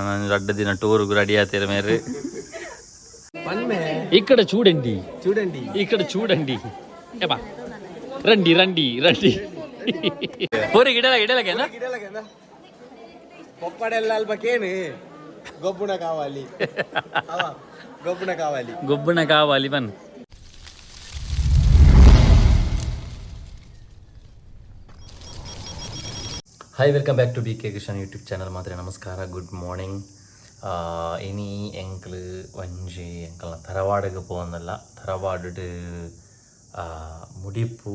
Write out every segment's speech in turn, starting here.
ನಾನು ರಡ್ಡು ದಿನ ಟೂರ್ಗೆ ರೆಡಿ ಆತೀರ ಮೇರೆ. ఇక్కడ చూడండి, చూడండి, ఇక్కడ చూడండి. ఏమా, రండి రండి రండి. ಪೂರಿ ಗಿಡಲ ಗಿಡಲకేನಾ? పొప్పడెళ్ళాలి పకేను గొబ్బున కావాలి అవా, గొబ్బున కావాలి. ಗೊಬ್ಬನ ಕಾవాలి ಬನ್. Hi, welcome back to B K Kishan YouTube channel. ಮಾತ್ರ ನಮಸ್ಕಾರ, ಗುಡ್ ಮಾರ್ನಿಂಗ್. ಇನಿ ಎಂಕ್ಲು ಒಂಜಿ ಎಂಕಲ್ನ ತರವಾಡಿಗೆ ಪೋವೊಂದಲ್ಲ. ತರವಾಡು ಮುಡಿಪು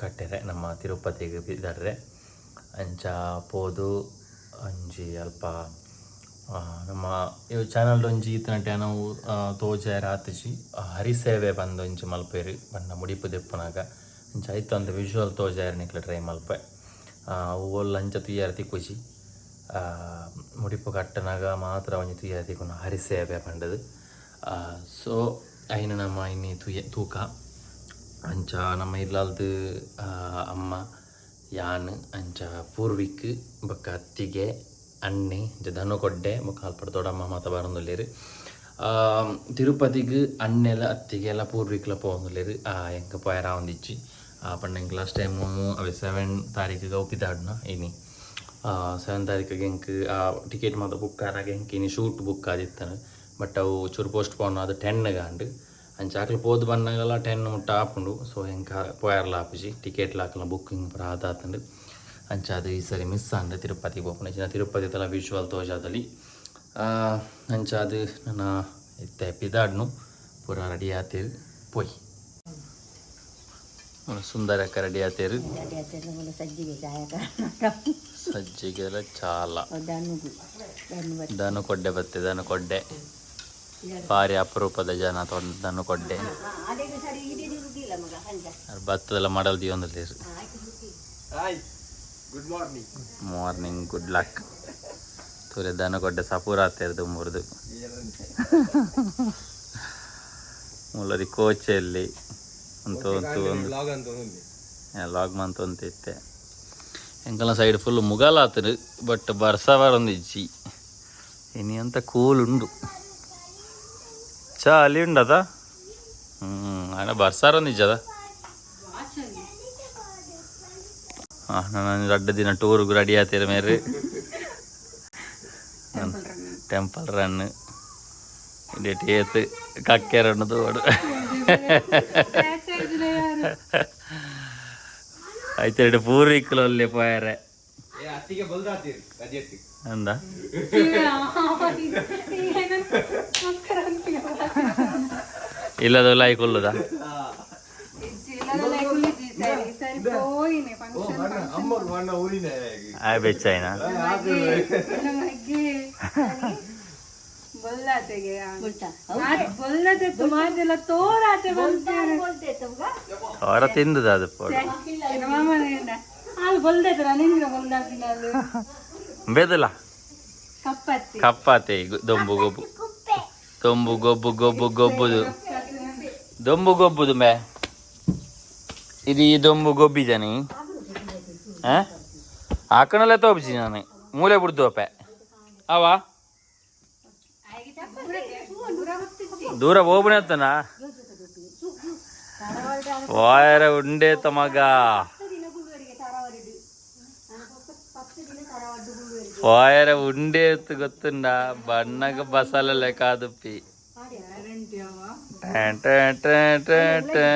ಕಟ್ಟೆರೆ ನಮ್ಮ ತಿರುಪತಿಗೆ ಬಿದ್ದಾಡ್ರೆ. ಅಂಚ ಪೋದು ಒಂಜಿ ಅಲ್ಪ ನಮ್ಮ ಇವು ಚಾನಲ್ ಒಂಜಿ ಇತ್ತಿನಟ್ಟೆ ನಾವು ತೋಜಾರ ಆತಿಜಿ. ಹರಿಸೇವೆ ಬಂದು ಒಂಜಿ ಮಲ್ಪೇರು ಬಣ್ಣ ಮುಡಿಪು ದೆಪ್ಪುನಾಗ. ಅಂಚ ಐತ ಒಂದು ವಿಜುವಲ್ ತೋಜಾರ ನಿಕ್ಲೆ ಟ್ರೈ ಮಲ್ಪೆ. ಅವು ಒಲ್ಲ ಅಂಚ ತುಯ್ಯಾರ ತಿಕ್ಕುಜಿ. ಮುಡಿಪು ಕಟ್ಟನಾಗ ಮಾತ್ರ ಒಂಜಿ ತುಯ್ಯಾರ ತಿಕ್ಕುನ ಹರಿಸೇವೆ ಪಂಡದು. ಸೊ ಐನ ನಮ್ಮ ಇನ್ನಿ ತುಯ್ಯ ತೂಕ. ಅಂಚ ನಮ್ಮ ಇಲ್ಲಾಲ್ದು ಅಮ್ಮ, ಯಾನ್, ಅಂಚ ಪೂರ್ವಿಕ್, ಬೊಕ್ಕ ಅತ್ತಿಗೆ, ಅಣ್ಣೆ, ಅಂಚ ದನಕೊಡ್ಡೆ, ಬೊಕ್ಕ ಅಲ್ಪಡ್ ದೊಡ್ಡಮ್ಮ ಮಾತ ಬರೊಂದುಲ್ಲೆರ್. ತಿರುಪತಿಗ್ ಅಣ್ಣೆಲ ಅತ್ತಿಗೆಲ ಪೂರ್ವಿಕ್ಲ ಪೋವೊಂದುಲ್ಲೆರ್. ಎಂಕ್ ಪೋಯೆರ ಆವೊಂದಿಜ್ಜಿ. ಪಂಡ ಎಂಕ್ ಲಾಸ್ಟ್ ಟೈಮು ಅವೆ 7 ತಾರೀಕಿಗೆ ಒಪ್ಪಿದಾಡ್ನ. ಇನಿ 7 ತಾರೀಕಿಗೆ ಎಂಕ್ ಟಿಕೆಟ್ ಮಾತ ಬುಕ್ ಆನಾಗ ಎಂಕ್ ಇನಿ ಶೂಟ್ ಬುಕ್ ಆದಿತ್ತನು. ಬಟ್ ಅವು ಚೂರು ಪೋಸ್ಟ್ ಪೋನ್ ಅದು 10 ಗಾಂಡ್. ಅಂಚ ಅಕ್ಲು ಪೋದು ಬನ್ನಗಲ 10 ಮುಟ್ಟ ಆಪುಂಡು. ಸೊ ಎಂಕ ಪೋಯರ್ಲ ಆಪುಜಿ. ಟಿಕೆಟ್ ಲಾಕಲ ಬುಕ್ಕಿಂಗ್ ಪೂರ ಆದಾತಂಡು. ಅಂಚ ಅದು ಈ ಸರಿ ಮಿಸ್ ಆಂಡ್ ತಿರುಪತಿ ಪೋಪುನ. ಇಜ್ಜಿಂಡ ತಿರುಪತಿ ವಿಜುವಲ್ ತೋಜಾದಲ್ಲಿ. ಅಂಚ ಅದು ನನ್ನ ಇತ್ತೆ ಪಿದಾಡ್ನು, ಪೂರ ರೆಡಿ ಆತೇರು, ಪೋಯ್. ಸುಂದರಕ್ಕ ರೆಡಿ ಆತೇರು. ಸಜ್ಜಿಗೆಲ್ಲ ಚಾಲ ದನ ಕೊಡ್ಡೆ ಬತ್ತೆ. ದನ ಕೊಡ್ಡೆ ಭಾರಿ ಅಪರೂಪದ ಜನ. ದನ ಕೊಡ್ಡೆ ಭತ್ತದೆಲ್ಲ ಮಾಡಲ್ ದಿವೊಂದುಲ್ಲೆರ್. Hi, good morning. Morning, good luck. ತೂಲೆ, ದನ ಕೊಡ್ಡೆ ಸಪೂರ ಆತೇರು ದುಂಬುರ್ದು. ಮುಲ್ಲರಿ ಕೋಚೆಲ್ಲಿ ಅಂತ ಒಂದು ಒಂದು ಬ್ಲಾಗ್ ಅಂತ ఉంది. ಲಾಗ್ ಮಂತ್ ಅಂತ ಇತ್ತೆ. ಎಂಕಲ್ನ ಸೈಡ್ ಫುಲ್ ಮುಗಲ್ ಆತನು, ಬಟ್ ಬರ್ಸ ಬರೊಂದಿಜ್ಜಿ. ಇನಿ ಅಂತ ಕೂಲ್ ಉಂಡು, ಚಾ ಅಲ್ಲಿ ಉಂಡದ. ಆಂಡ ಬರ್ಸಾರೊಂದಿಜ್ಜದ. ಹಾಂ, ನಾನು ರಡ್ಡು ದಿನ ಟೂರ್ಗೆ ರೆಡಿ ಆತೀರ ಮೇರೆ. ಟೆಂಪಲ್ ರನ್ ಇಡೀ ಏತ್ ಕಕ್ಕೆರಣ್ಣು ತೋಡು ಐತೆರಡು ಪೂರ್ವಿಕಲು ಅಲ್ಲಿ ಪೋಯರೆ. ఏ అత్తిಗೆ బొల్దాతీరు రజెత్తి. ಅಂದ ಇಲ್ಲದ ಲೈಕ್ ಉಲ್ಲದ. అమ్మకు మొన్న ఊరినే. ಆಯ್ ಬೆಚ್ಚಾಯ್ನ. ಅವರ ತಿಂದದ ಅದು ಪೋಡು ಬೆದಲ ಕಪ್ಪಾತೆ. ದೊಂಬು ಗೊಬ್ಬು, ದೊಂಬು ಗೊಬ್ಬು, ಗೊಬ್ಬು ಗೊಬ್ಬುದು, ದೊಂಬು ಗೊಬ್ಬುದು ಮೇ. ಇದು ಈ ದೊಂಬು ಗೊಬ್ಬಿಜನಿ ಆಕಣಲ್ಲ ತೋಬ್ಜಿ. ನಾನು ಮೂಲೆ ಬಿಡ್ದು ಅಪ್ಪೆ ಅವ ದೂರ ಹೋಗ್ಬಿಡತ್ತನ ವಾಯರ ಉಂಡೆ ತಮಗ ವಾಯರ ಉಂಡೆ ಗೊತ್ತುಂಡ. ಬಣ್ಣಗ ಬಸಲ ಕಾದುಪ್ಪಿ. ಟೇ ಟೇ ಟೇ ಟೇ ಟೇ.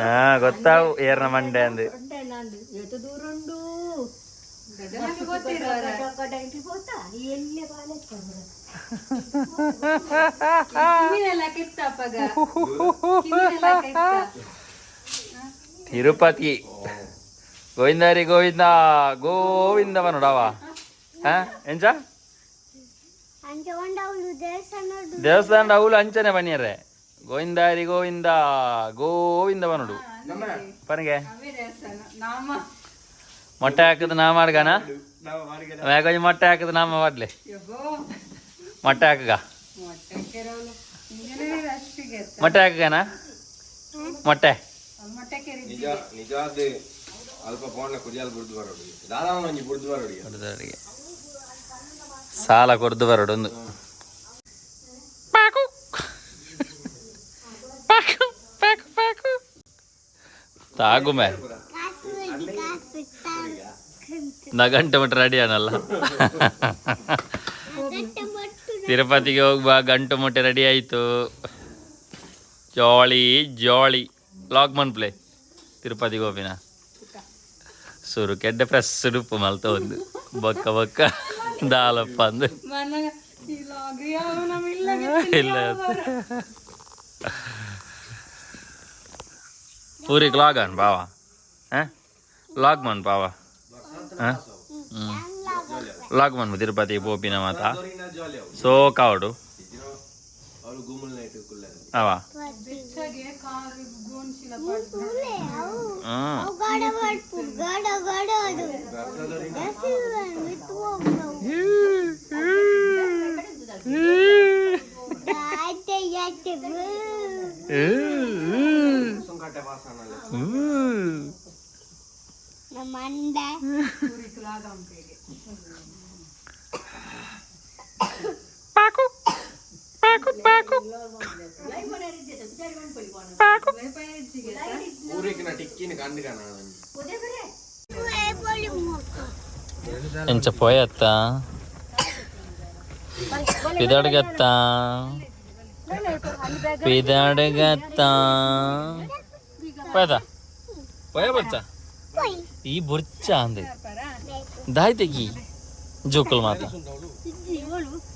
ಹಾ, ಗೊತ್ತಾವು ಏರ್ನ ಮಂಡೆ ಅಂದು. ತಿರುಪತಿ ಗೋವಿಂದಾರಿ ಗೋವಿಂದ ಗೋವಿಂದ ನೋಡವ. ಹಾ, ಎಂಚ ದೇವಸ್ಥಾನ ಅವಳು ಅಂಚನೆ ಬನ್ನಿಯರೆ. ಗೋವಿಂದಾರಿ ಗೋವಿಂದ ಗೋವಿಂದ ಬನ್ನೋಡು ಪನಗೆ. ಮೊಟ್ಟೆ ಹಾಕದ ನಾ ಮಾಡ್ಗಾನ ಮ್ಯಾಗೊಂಜಿ ಮೊಟ್ಟೆ ಹಾಕದ ನಾಮ ಮಾಡ್ಲೆ. ಮೊಟ್ಟೆ ಹಾಕಗ, ಮೊಟ್ಟೆ ಹಾಕಗನ ಮೊಟ್ಟೆ. ನಿಜ ನಿಜಾದ. ಅಲ್ಪ ಪೋಣ ಕುರಿಯಾಲ್ ಬುಡ್ದು ಬರೋಡು ದಾದಾ ಒಂಜಿ ಬುಡ್ದು ಬರೋಡು. ಬುಡ್ದರಿಗೆ ಸಾಲ ಕೊರ್ದು ಬರೋಡು ಒಂದು. ಪಾಕು ಪಾಕು ಪಾಕು ಪಾಕು ತಾಗುಮೆ ನಾ ಗಂಟೆ ಮಟ್ಟ ರೆಡಿ ಆನಲ್ಲ. ತಿರುಪತಿಗೆ ಹೋಗ್ಬಾ, ಗಂಟು ಮೊಟ್ಟೆ ರೆಡಿ ಆಯಿತು. ಜಾಲಿ ಜಾಲಿ ಲಾಗ್ ಮನ್ಪ್ಲೆ. ತಿರುಪತಿಗೆ ಹೋಗಿನ ಸುರು ಕೆಡ್ಡೆ ಫ್ರೆಶ್ ಉಡುಪು ಮಲ್ತ ಒಂದು ಬೊಕ್ಕ ಬೊಕ್ಕ ದಾಲಪ್ಪ ಅಂದು. ಇಲ್ಲ, ಪೂರಿಗೆ ಲಾಗ್ ಅನ್ ಬಾವ. ಹಾಂ, ಲಾಗ್ ಮನ್ ಬಾವ. ಹಾಂ, ಹ್ಞೂ, ಲಾಗ್ ಮನ್. ತಿರುಪತಿ ಪೋಪಿನ ಮಾತ ಸೋ ಕಾವಡು. ಅವಳು ಗೂಗಲ್ ನೈಟ್ ಕುಲ್ಲ. ಅವ ಹ್ಞೂ. ಮಂಡೆ. ಪಾಕು ಪಾಕು ಪಾಕು ಪಾಕು. ಊರಿಗೆ ಟಿಕ್ಕಿನ ಕಂಡು ಕಾಣ. ಎಂಚ ಪೋಯತ್ತ ಪಿದಾಡ್ಗತ್ತ ಪಿದಾಡ್ಗತ್ತ ಪೋಯದ ಪೋಯ ಬಚ್ಚ ಈ ಬುರ್ಚ ಅಂದೆ ದಾಯ್ತೆಗಿ ಜೋಕುಲ್ ಮಾತ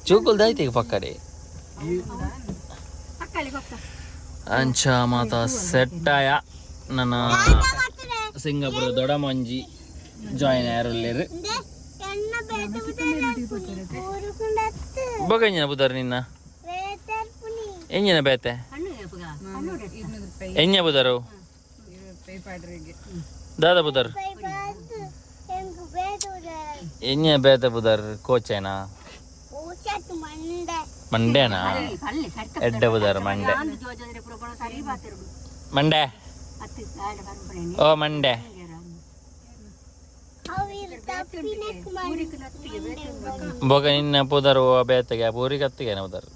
ಜೋಕುಲ್ ದಾಯ್ತೆಗಿ ಪಕ್ಕಡೆ ಅಂಚ ಮಾತ ಸೆಟ್ಟಾಯ. ನನ್ನ ಸಿಂಗಾಪುರ ದೊಡಮಂಜಿ ಜಾಯಿನ್ ಆಯರುಲ್ಲೇರು. ಬೊಕ ಎಂಜಿನ ಬುದಾರ್ ನಿನ್ನ? ಎಂಜಿನ ಬೇತೆ ಎಂಜ ಬುದಾರು? ದಾದ ಬುದಾರ್ ಎಂಜ ಬೇತೆ ಬುದಾರ್? ಕೋಚೇನಾ? ಮಂಡೇನಾ? ಎಡ್ಡೆ ಬುದಾರ್ ಮಂಡೆ. ಮಂಡೆ, ಓ ಮಂಡೆ. ಬೊಕ ನಿನ್ನ ಪುದರ್ ಬೇತೆಗೆ ಪೂರಿ ಕತ್ತಿಗೆ ಬುದಾರ್?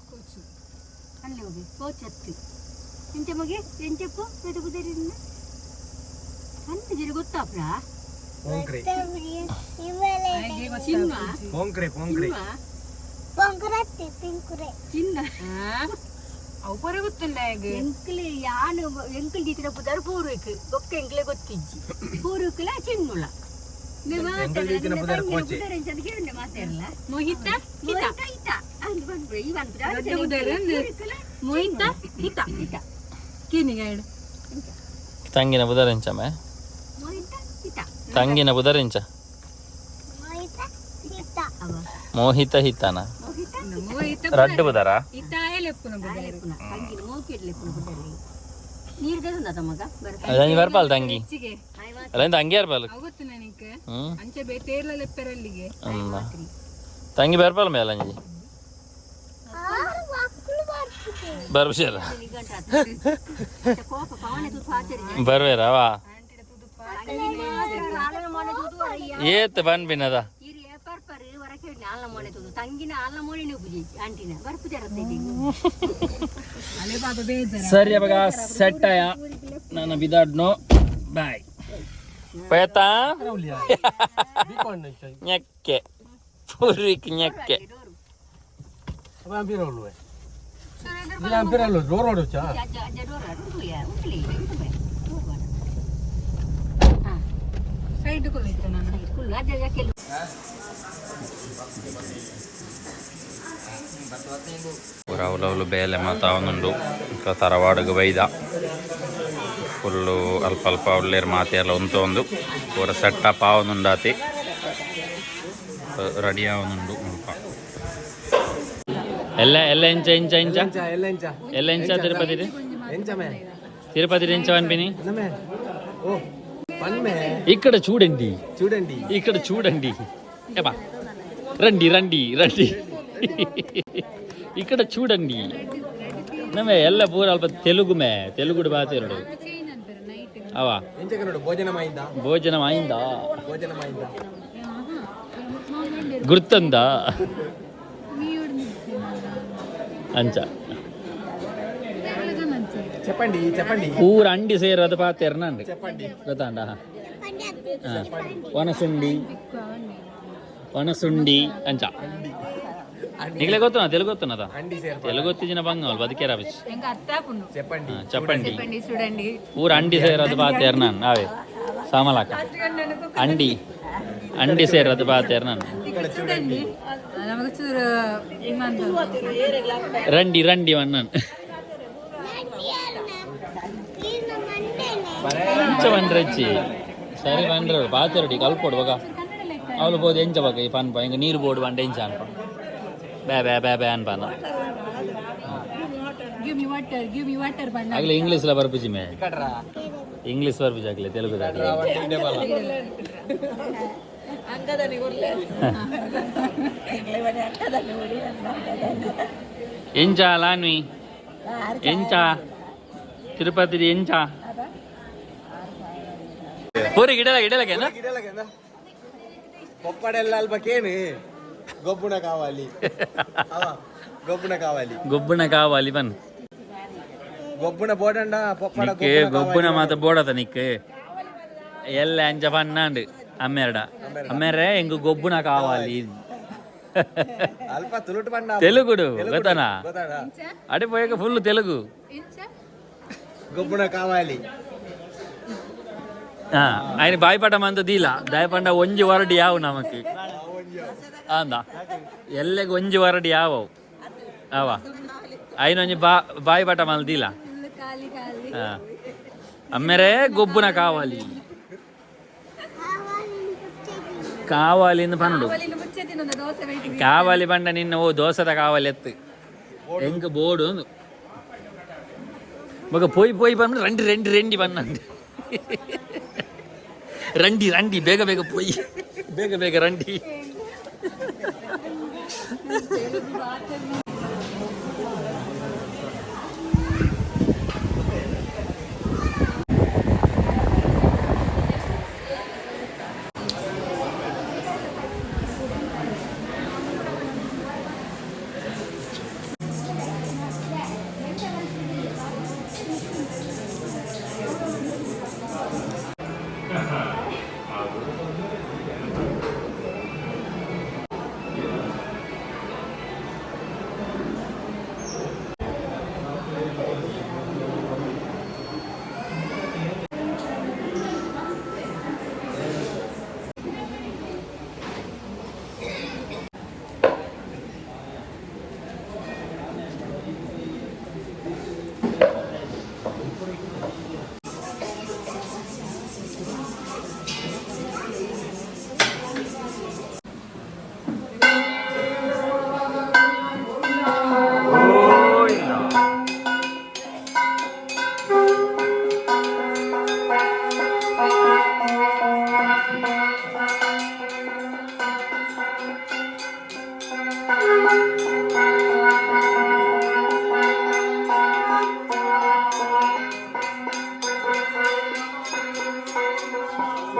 ಪೋಂಕ್ರೆ ಪೋಂಕ್ರೆ ಪೋಂಕ್ರೆ. ಅವು ಪರ ಗೊತ್ತುಂಡ. ಎಂಕ್ಲೆ ಯಾನು ಎಂಕಲ್ ದೀತಿನ ಪುದರ್ ಪೂರ್ವಿಕ್ ಬೊಕ್ಕ ಎಂಕ್ಲೆ ಗೊತ್ತಿಜ್ಜಿ, ಪೂರ್ವಿಕ್ಲ ಚಿನ್ನುಲ. ಎಂಕಲ್ ದೀತಿನ ಪುದರ್ ಕೋಚೆ. ಮಾತಾಡಲ್ಲ. ಮೋಹಿತ. ಮೋಹಿತ ಹಿತ ಅಂದ್ ಬಂದ್ಬಿಡು ಈ ಬಂದ್ಬಿಡು. ದೊಡ್ಡ ಪುದರ್ ಅಂದ್. ಮೋಹಿತ ಹಿತ. ಹಿತ. ಕಿನಿಗೆ ಹೇಳು. ತಂಗಿನ ಬುದಾರ್ ಎಂಚಮೆ? ಮೋಹಿತ ಹಿತ. ತಂಗಿನ ಬುದಾರ್ ಎಂಚ? ಮೋಹಿತ ಹಿತನ? ಮೋಹಿತ. ಮೋಹಿತ. ರಡ್ಡು ಬುದಾರ? ಹಿತ ಲೆಪ್ಪುನ ಬುದಾರ್. ಲೆಪ್ಪುನ ತಂಗಿನ ಮೋಕಿಡ್ ಲೆಪ್ಪುನ ಪುದರ್ ನೀರ್ ದೇಸುಂದ ತಮ್ಮಗ ಬರ. ಅದಂಜಿ ಬರ್ಪಾಲ್ ತಂಗಿ. ಹೆಚ್ಚಿಗೆ. ಅಲ್ಲ, ತಂಗಿ ಬರ್ಪಾಲ್. ಅವು ಗೊತ್ತು ನನಗೆ. ಹ್ಮ್. ಅಂಚೆ ಬೇತೇರ್ಲ ಲೆಪ್ಪೆರಲ್ಲಿಗೆ. ಅಂದ ತಂಗಿ ಬರ್ಪಾಲ್ ಮೇಲ ಅಂಜಿ ಬರ್ಬಿಷರ. ಕೋಪ ಪವನ ತೂತು ಆಚರಿ. ಬರ್ವೇರವಾ? ಆಲನ ಮೋನೆ ತೂತು. ಏತ್ ಬನ್ಬಿನದ. ಇರಿ ಪರ್ಪರ್ ಹೊರಕ್ಕೆ ಆಲನ ಮೋನೆ ತೂತು ತಂಗಿನ ಆಲನ ಮೋನೆ ನೀವು ಪೂಜೆ ಆಂಟಿನ ಬರ್ಪುಜಾರ. ಅಲೆ ಪಾಪ ಬೇಜಾರ. ಸರಿ, ಅವಾಗ ಸೆಟ್ ಆಯ. ನಾನು ಬಿದಾಡ್ನೋ, ಬಾಯ್. ಪಯತಾ ñekke Poorvik ñekke. ಅಜ್ಜ ಅಜ್ಜ ಡೋರ ಉಂಟುಯ ಉಂಟಲಿ ಉಂಟು. ಸೈಡ್ ಕೊಲ್ಲಿತ್ತು ನಾನು. ಕುಲ್ಲು ಅಜ್ಜ ಯಾಕೆ? ಪೂರ ಬೇಲೆ ಮಾತಾವನುಂಡು. ತರವಾಡುಗು ಬೈದ. ಫುಲ್ಲು ಅಲ್ಪ ಅಲ್ಪ ಉಳ್ಳೇರು ಮಾತೆಲ್ಲ ಉಂತೊಂದು ಪೂರ ಸೆಟ್ಟಪ್ ಆವೊಂದುಂಡಾತಿ, ರೆಡಿ ಆವೊಂದುಂಡು ಮುಲ್ಪ ಎಲ್ಲ. ಎಲ್ಲ ಎಂಚ ಎಂಚ ಎಂಚ? ಎಲ್ಲ ಎಂಚ? ಎಲ್ಲ ಎಂಚ ತಿರುಪತಿ? ಎಂಚಮೆ? తిరుపతి నుంచి వన్పిని. ఎంచమే ఓ పన్మే. ఇక్కడ చూడండి. చూడండి. ఇక్కడ చూడండి. ఏబా, రండి రండి రండి, ఇక్కడ చూడండి. నమ్మే ಎಲ್ಲ ಪೂರ ಅಲ್ಪ ತೆಲುಗು ಮೇ, ತೆಲುಗುಡು ಬಾತಿರುಡು. ಚೇಂಜ್ ಅನ್ಪೇರು ನೈನ್. ಅವ ಎಂಚ ಕನ್ನಡ ಭೋಜನ ಮಾಯಿಂದ. ಭೋಜನ ಮಾಯಿಂದ. ಭೋಜನ ಮಾಯಿಂದ. ಗುರ್ತಂದ ಅಂಚ. చెప్పండి చెప్పండి. ಪೂರ ಅಂಡಿ ಸೇರದ ಪಾತೆರ್ನಂಡು. చెప్పండి. ಗೊತ್ತಾಂಡ? ವನಸುಂಡಿ ವನಸುಂಡಿ ಅಂಚ. ನಿಗಲೇ ಗೊತ್ತುನ? తెలుగు ಗೊತ್ತುನದ? అండి సేర్. తెలుగు వచ్చిన బంగాల్ బతికేరా పిచ్చి. ఇంకా అత్తాకుండు. చెప్పండి. చెప్పండి. చెప్పండి, చూడండి. ఊరు అండి సేరదు పాతేరు అవే సామలాక అండి అండి సేరదు పాతేరు. ఇక్కడ చూడండి. నమకు చూరు ఇమ్మంత. రండి రండి అన్నాను. ಎಂಚ ಬಂದ್ರಚ್ಚಿ ಸರಿ ಬಂದ್ರ ಪಾತೆರಡಿ ಕಲ್ಪೋಡು ಬಗ ಅವಳು ಬೋದು ಎಂಚ ಬಗ ಈ ಪನ್ಪ ಹಿಂಗ ನೀರು ಬೋಡು ಬಂಡ ಎಂಚ ಅನ್ಪ ಬೇ ಬೇ ಬೇ ಬೇ ಅನ್ಪ. Give me water, give me water ಬಣ್ಣ. ಆಗಲೇ ಇಂಗ್ಲೀಷ್ ಲ ಬರ್ಪುಜಿ ಮೇ. ఇక్కడ ಇಂಗ್ಲೀಷ್ ಬರ್ಪುಜಿ ಆಗಲೇ ತೆಲುಗು. ಎಂಚ ಲಾನ್ವಿ, ಎಂಚ ತಿರುಪತಿ, ಎಂಚ ಪೂರಿ ಗಿಡಲ ಗಿಡಲకేನಾ? గిడలకేందా? పొప్పడెల్ల అల్పకేను గొబ్బున కావాలి అవా, గొబ్బున కావాలి. ಗೊಬ್ಬುನ ಕಾవాలి ಬನ್. గొబ్బున బోడండా పొప్పడ. ನಿಕ್ಕೆ ಗೊಬ್ಬುನ ಮಾತ ಬೋಡತ ನಿಕ್ ಎಲ್ಲ ಅಂಚ ಪನ್ನಾಂಡ್ ಅಮ್ಮೆರಡ ಅಮ್ಮೆರೆ ಎಂಗ್ ಗೊಬ್ಬುನ ಕಾవాలి. అల్ప తులుటు పండ. తెలుగుడు ಗೊತ್ತಾನಾ? గొత్తాడా? ಅಡೆ ಪೋಯಕ ಫುಲ್ ತೆಲುಗು. ಎಂಚ? గొబ్బున కావాలి. ಹಾ, ఆయన ಬಾಯ್ಪಾಠ ಮಂತ ದೀಲ ದಾಯಪಂಡ ಒಂಜಿ ವರಡಿ ಯಾವು ನಮಕ್ ಅಂದ ಎಲ್ಲೆಗ್ ಒಂಜಿ ವರಡಿ ಯಾವವು ಅವ ಐನ ಒಂಜಿ ಬಾ ಬಾಯ್ಪಾಠ ಮಲ್ದಿಲ್ಲ. ಖಾಲಿ ಖಾಲಿ. అమ్మెరే గొబ్బున కావాలి కావాలి എന്ന് పనుడు. ಕಾವಲಿನ ಮುಚ್ಚೆ ತಿನ್ನೋದು ದೋಸೆ ಬೈಟಿಗೆ. ಕಾವಲಿ ಬಂಡ ನಿನ್ನ ಓ ದೋಸದ ಕಾವಲಿ ಎತ್ತು ಎಂಕ್ ಬೋರ್ಡು ಮಗ ಪೋಯ್ ಪೋಯ್ ಬಂದು ರಂಡಿ ರಂಡಿ ರಂಡಿ ಬನ್ನಂడి ರಂಡಿ ರಂಡಿ ಬೇಗ ಬೇಗ ಪೋಯ್ ಬೇಗ ಬೇಗ ರಂಡಿ.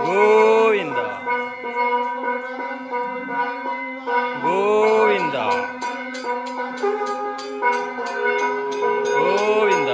ಗೋವಿಂದ ಗೋವಿಂದ ಗೋವಿಂದ.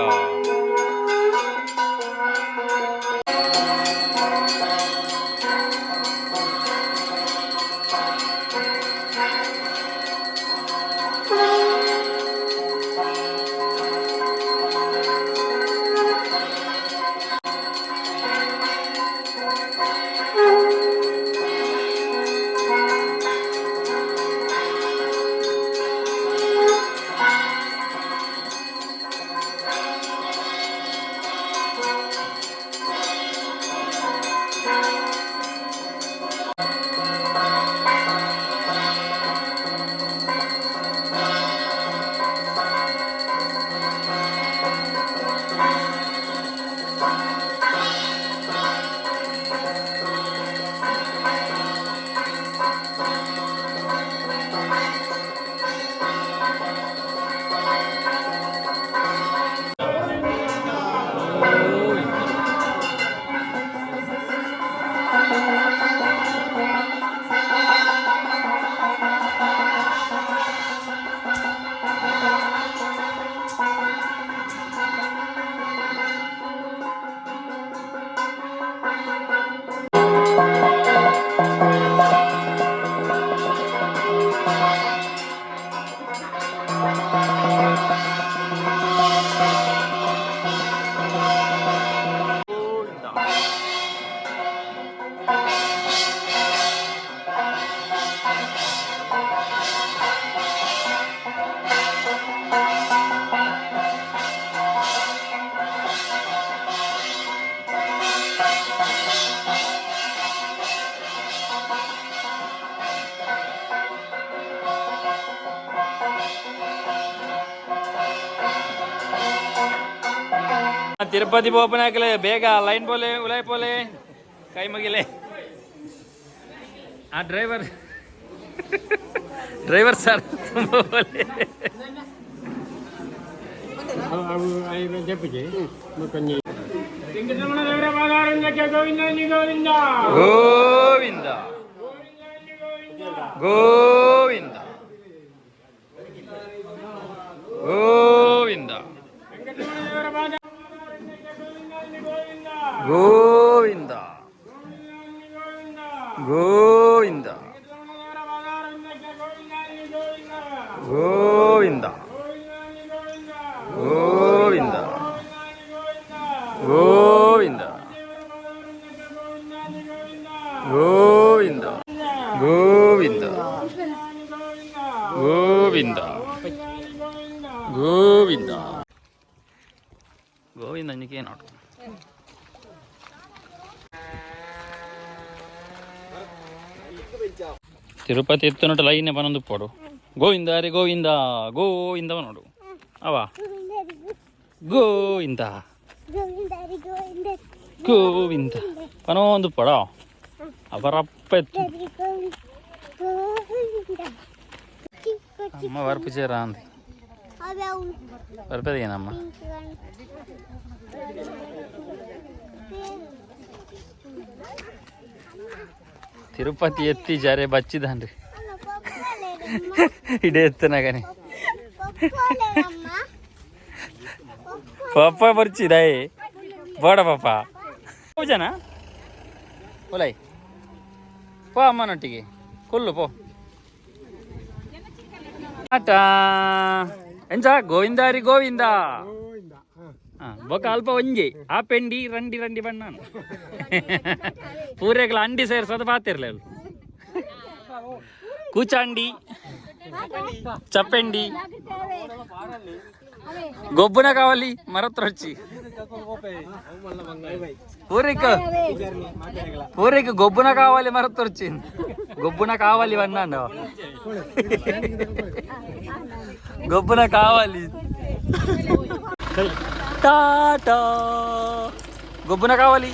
ತಿರುಪತಿ ಪೋಪನಾಕಲೆ ಬೇಗ ಲೈನ್ ಪೋಲೆ ಉಲಾಯ್ ಪೋಲೆ ಕೈ ಮುಗಿಲೆ. ಆ ಡ್ರೈವರ್, ಡ್ರೈವರ್ ಸರ್, ತುಂಬ ಪೋಲೆ. ಗೋವಿಂದ ಗೋವಿಂದ ಗೋವಿಂದ ಗೋವಿಂದ ಗೋವಿಂದ ಗೋವಿಂದ ಗೋವಿಂದ ಗೋವಿಂದ ಗೋವಿಂದ ಗೋವಿಂದ ಗೋವಿಂದ ಗೋವಿಂದ ಗೋವಿಂದ. ನೋಡು, ತಿರುಪತಿ ಎತ್ತನೋಟ ಲೈನೆ ಪನೊಂದು ಪೋಡು. ಗೋವಿಂದ ಅರೆ ಗೋವಿಂದ ಗೋವಿಂದ ನೋಡು ಅವ ಗೋವಿಂದ ಗೋವಿಂದ ಪನೊಂದು ಪಡ ಅವರಪ್ಪ ಎತ್ತು. ಅಮ್ಮ ವರ್ಪುಚೇರ ಅಂది. ಬರ್ಪದೇನಮ್ಮ? ತಿರುಪತಿ ಎತ್ತಿ ಜಾರೆ ಬಚ್ಚಿದಾನ್ರಿ ಇಡೇ ಎತ್ತನಾಗನೆ. ಪಪ್ಪ ಬರ್ಚಿದಾಯೇ ಬೇಡ ಪಾಪ ಪೂಜನ ಒಲೈ ಪೋ ಅಮ್ಮನೊಟ್ಟಿಗೆ ಕೊಲ್ಲು ಪೋ. ಆಟ ಎಂಚ? ಗೋವಿಂದಾರಿ ಗೋವಿಂದ. ಬೊಕ ಅಲ್ಪ ಒಂಜಿ ಆ ಪೆಂಡಿ ರಂಡಿ ರಂಡಿ ಬಣ್ಣ ಪೂರೆಗ್ಲ ಅಂಡಿ ಸೇರ್ಸೋದು ಪಾತಿರ್ಲಿಲ್ಲ. ಕೂಚಾಂಡಿ ಚಪ್ಪೆಂಡಿ ಗೊಬ್ಬನ ಕಾವಲಿ ಮರತ್ರ ಹಚ್ಚಿ ಪೂರಿಕ ಪೂರಿಕ ಗೊಬ್ಬನ ಕಾವಲಿ ಮರತ್ರ ಗೊಬ್ಬನ ಕಾವಲಿ ಬಣ್ಣ ಗೊಬ್ಬನ ಕಾವಲಿ. ಟಾಟಾ ಗೊಬ್ಬನ ಕಾವಲಿ.